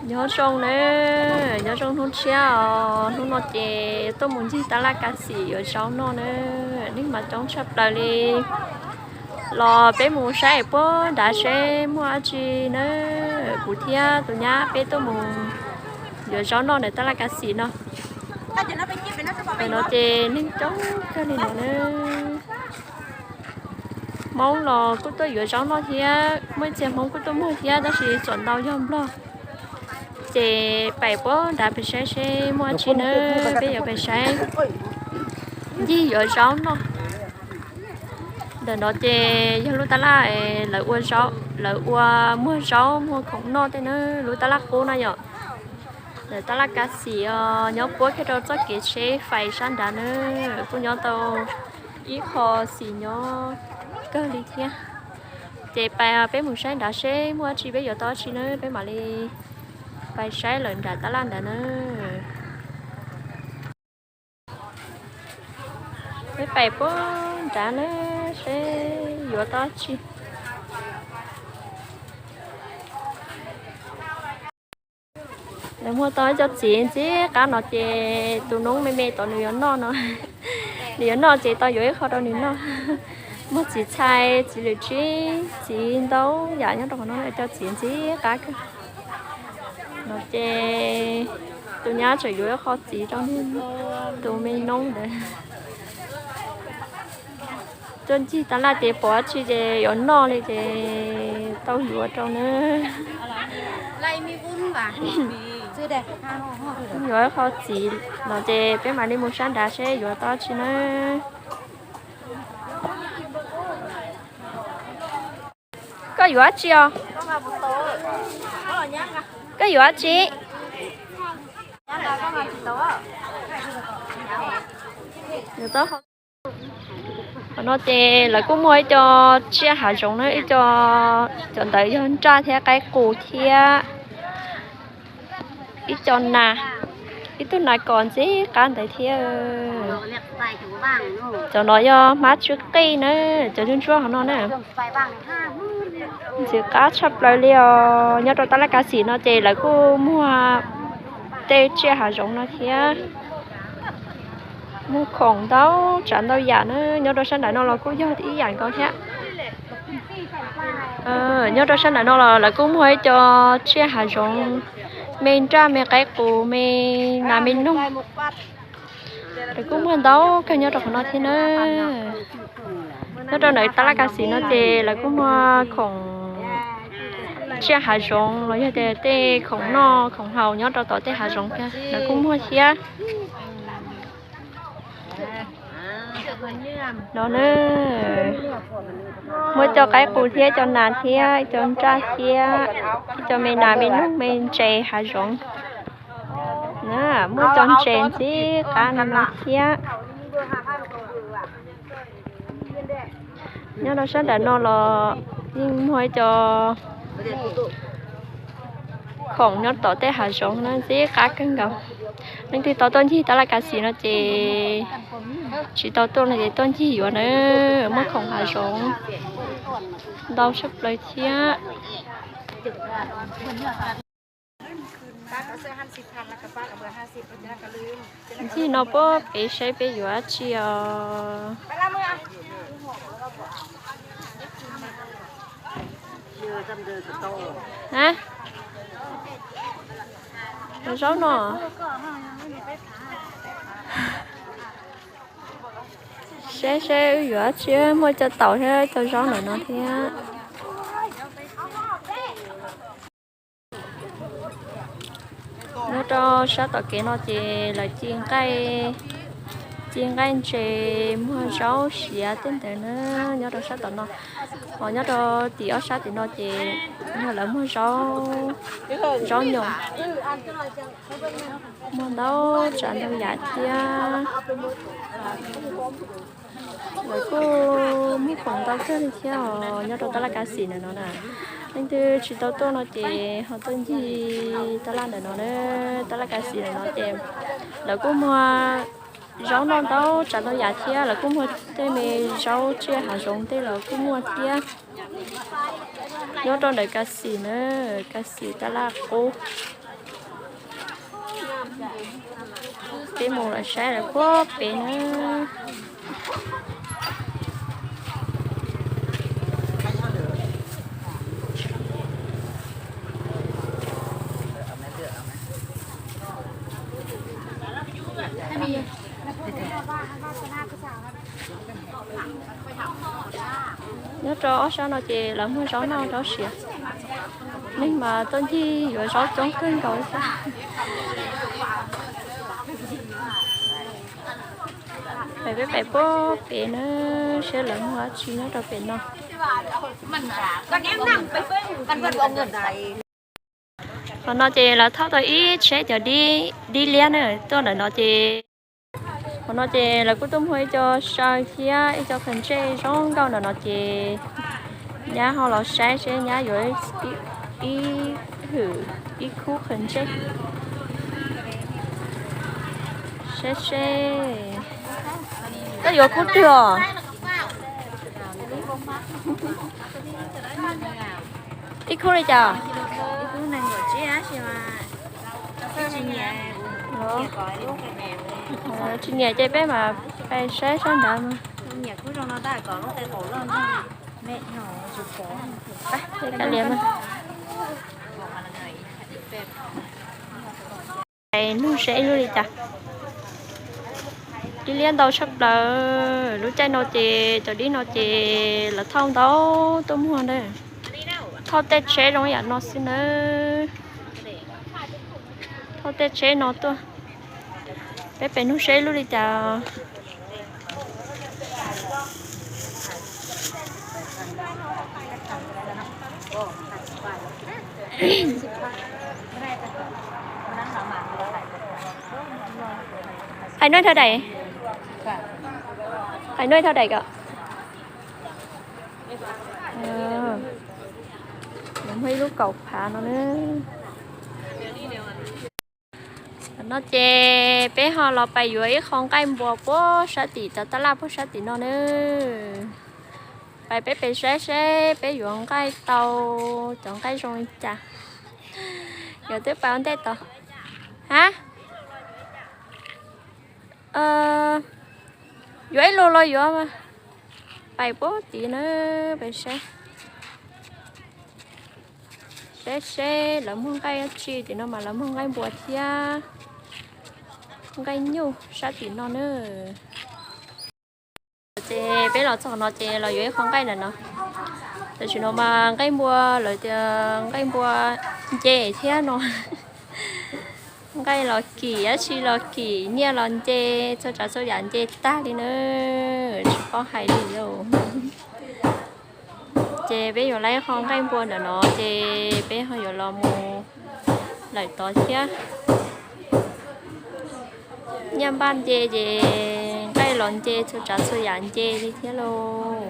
Nyob zoo na, nyob zoo hnub tshiab os. Hnub no ces tuaj mus ncig tab laj kas xim yuav zaub noj na. Neeg mas coob tshaj plaws li. Los peb mus saib es puag nrad seb muaj dab tsi na. Kuv thiab tus nyab peb tuaj mus yuav zaub noj ntawm tab laj kas xim no. Ntawm no ces neeg coob kawg li no na. Hmoob los kuj tuaj yuav zaub noj thiab, muaj ib txhia Hmoob kuj tuaj muag thiab, tab sis txom ntau yog Nplog. Ces pais puag nrad pais saib seb muaj dab tsi na, peb yuav pais saib ncig yuav zaub noj. Ntawm no ces yog lub tab laj lawv ua, lawv ua muag zaub muag khoom noj tej na, lub tab laj qub no yom. Ntawm tab laj kas xim os, nyob puab kiag rau txoj kev tsheb fais sab nrad na, kuj nyob tau ib qho xim nyob kawg li thiab. Ces pais peb mus saib nrad seb muaj dab tsi peb yuav tau dab tsi na, peb mam li pais saib lawm nram tab laj nrad na. Peb pais puag nrad na seb yuav tau dab tsi. Lawv muag tau ib co txiv ntxim qab no ces tus noob me me tod nws yuav noj no. Nws yuav noj ces tau yuav ib qho rau nws noj. Muag txiv txhais, txiv lwm tsib, txiv ntau yam nyob rau qhov no, co txiv ntxim qab kawg. No ces tus nyab tseem yuav ib qho txiv rau tus me noob ntawd. Tuaj ncig tab laj ces pom dab tsi ces yuav noj li ces tau yuav rau na. Yuav ib qho txiv no ces peb mam li mus sab nrad seb yuav tau dab tsi na. Koj yuav dab tsi os? Koj yuav dab tsi? Qhov no ces lawv kuj muag ib co tsiaj hav zoov na, ib co, cov ntawd yog nraj thiab qaib qus thiab ib co nas, ib tug nas kos ntxim qab ntawd thiab. Cov no yog hmab tsw qij na, cov ntsuab ntsuab hov no na. Ntxim qab tshaj plaws li os. Nyob rau tab laj kas xim no ces lawv kuj muag tej tsiaj hav zoov no thiab. Muag khoom ntau tsav ntau yam na, nyob rau sab nraud no los kuj yog ib yam nkaus thiab. Nyob rau sab nraud no los lawv kuj muag ib co tsiaj hav zoov, me nraj me qaib qus me nas me noog. Lawv kuj muag ntau kawg nyob rau qhov no thiab na. Nyob rau ntawm tab laj kas xim no ces lawv kuj muag khoom tsiaj hav zoov los yog tias tej khoom noj khoom haus nyob rau tom tej hav zoov kiag lawv kuj muag thiab. No na, muaj cov qaib qus thiab cov nas thiab cov nraj thiab cov me nas me noog me ntses hav zoov. Muaj cov ntses ntxim qab no thiab. Nyob rau sab nraud no los yeej muag ib co khoom nyob tom tej hav zoov na ntxim qab kawg nkaus. Leej twg tau tuaj ncig tab laj kas xim no ces tsis tau tuaj no ces tuaj ncig yuav na, muaj khoom hav zoov ntau tshaj plaws thiab. Ncig no puag pem saib peb yuav dab tsi os. Zaub no. Saib seb wb yuav dab tsi, muaj cov taum thiab cov zaub ntawm no thiab. Nyob rau sab tom kev no ces lawv ci nqaij, ci nqaij ntses, muag zaub siav tej ntawd na. Nyob rau sab tom no, ho nyob rau tim ob sab tim no ces yog lawv muag zaub, zaub nyoos, muag ntau tsav ntau yam thiab. Lawv kuj muag khoom ntau kawg li thiab os nyob rau tab laj kas xim ntawm no na. Leej twg tsis tau tuaj no ces ho tuaj ncig tab laj ntawm no na. Tab laj kas xim ntawm no ces lawv kuj muag zaub noj ntau tsav ntau yam thiab, lawv kuj muag tej me zaub tsiaj hav zoov tej los kuj muaj thiab. Nyob rau ntawm kas xim na, kas xim tab laj qub. Peb mus lawm saib lawv puag pem na. Nyob rau ob sab no ces lawv muag zaub noj zaub siav. Neeg mas tuaj ncig yuav zaub coob kawg nkaus li. Peb pais puag pem na, saib lawv muag dab tsi nyob rau pem no. Qhov no ces lawv thauj tau ib tsheb cov dib liab na tuaj ntawm no ces, qhov no ces lawv kuj tuaj muag ib co saw thiab ib co qhwv ntsej zoo nkauj ntawm no ces nyab ho los saib seb nyab yuav ib hwm ib khub qhwv ntsej. Saib seb, koj yuav khub twg os? Ib khub li cas? Tsis nyiam ces peb mam pais saib sab ntawd mas. Nug seb ib lub li cas. Dib liab ntau tshaj plaws, lub caij no ces cov dib no ces lawv thauj ntau tuaj muag na. Thauj tej tsheb zoo yam no xwb nawb. Thauj tej tsheb no tuaj. Peb pem nug seb ib lub li cas. Hais nuj thauj daim, hais nuj thauj daim kom. Muaj ib lub kaum phav no na. No ces peb ho los pais yuav ib qho nqaij npua puag sab tim cov tab laj puag sab tim no na. Pais peb pem saib seb peb yuav nqaij tau cov nqaij zoo li cas. Yuav twb pais ua ntej tod. Hab, yuav ib lus los yuav mas. Pais puag tid na, pais saib. Saib seb lawv muag nqaij dab tsi, tim no mas lawv muag nqaij npua thiab nqaij nyuj sab tim no na. Ces peb los txog no ces los yuav ib qho nqaij ntawm no. Tam sim no mas nqaij npua lawv tias nqaij npua nce thiab no. Nqaij los kim, dab tsi los kim, nyiaj los nce, txhua tsav txhua yam nce tag li na. Tsis paub hais li lauj. Ces peb yuav laib qho nqaij npua ntawm no ces peb ho yuav los mus lawm tod thiab. Nyiaj npaj nce ces nqaij los nce, txhua tsav txhua yam nce li thiab lauj.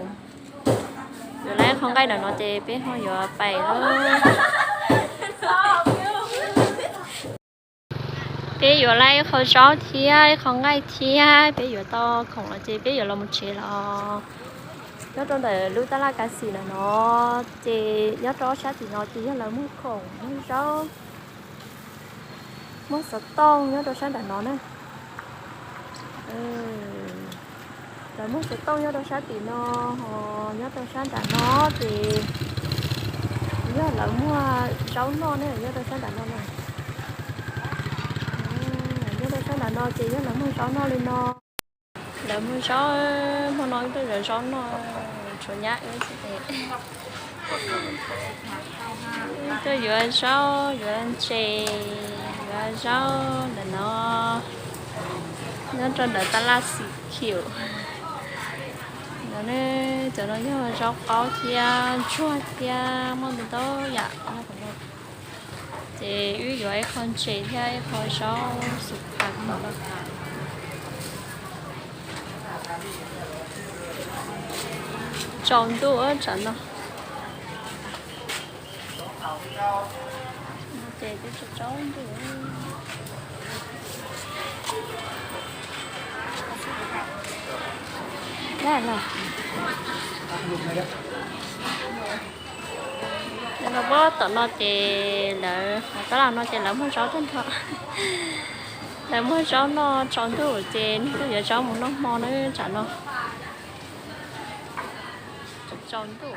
Yuav laib qho nqaij ntawm no ces peb ho yuav pais lauj. Peb yuav laib ib qho zaub thiab ib qho nqaij thiab peb yuav tau khoom los ces peb yuav los mus tsev los. Nyob rau ntawm lub tab laj kav xim ntawm no ces nyob rau ob sab tim no ces yog lawv muag khoom muag zaub, muag xov tooj nyob rau sab nram no na. Lawv muag xov tooj nyob rau sab tim no, ho nyob rau sab nram no ces yog lawv muag zaub noj ne, nyob rau sab nram no na. Nyob rau sab nram no ces yog lawv muag zaub noj li no. Lawv muag zaub, hmo no wb tuaj yuav zaub noj, tshuav nyab wb xwb ces tuaj yuav zaub, yuav ntses, yuav zaub ntawm no, nyob rau ntawm tab laj xim khium no ne. Cov no yog zaub qaub thiab ntsuag thiab muaj ntau ntau yam. Ces wb yuav ib qho ntses thiab ib qho zaub xus phav no. Tsaus ntuj tsam no. Ces twb tsaus ntuj. Nyob rau puag tom no ces lawv, tab laj no ces lawv muag zaub tag nrho. Lawv muag zaub noj tsaus ntuj ces nws kuj yuav zaub mus noj hmo na tsam no. Tsaus ntuj.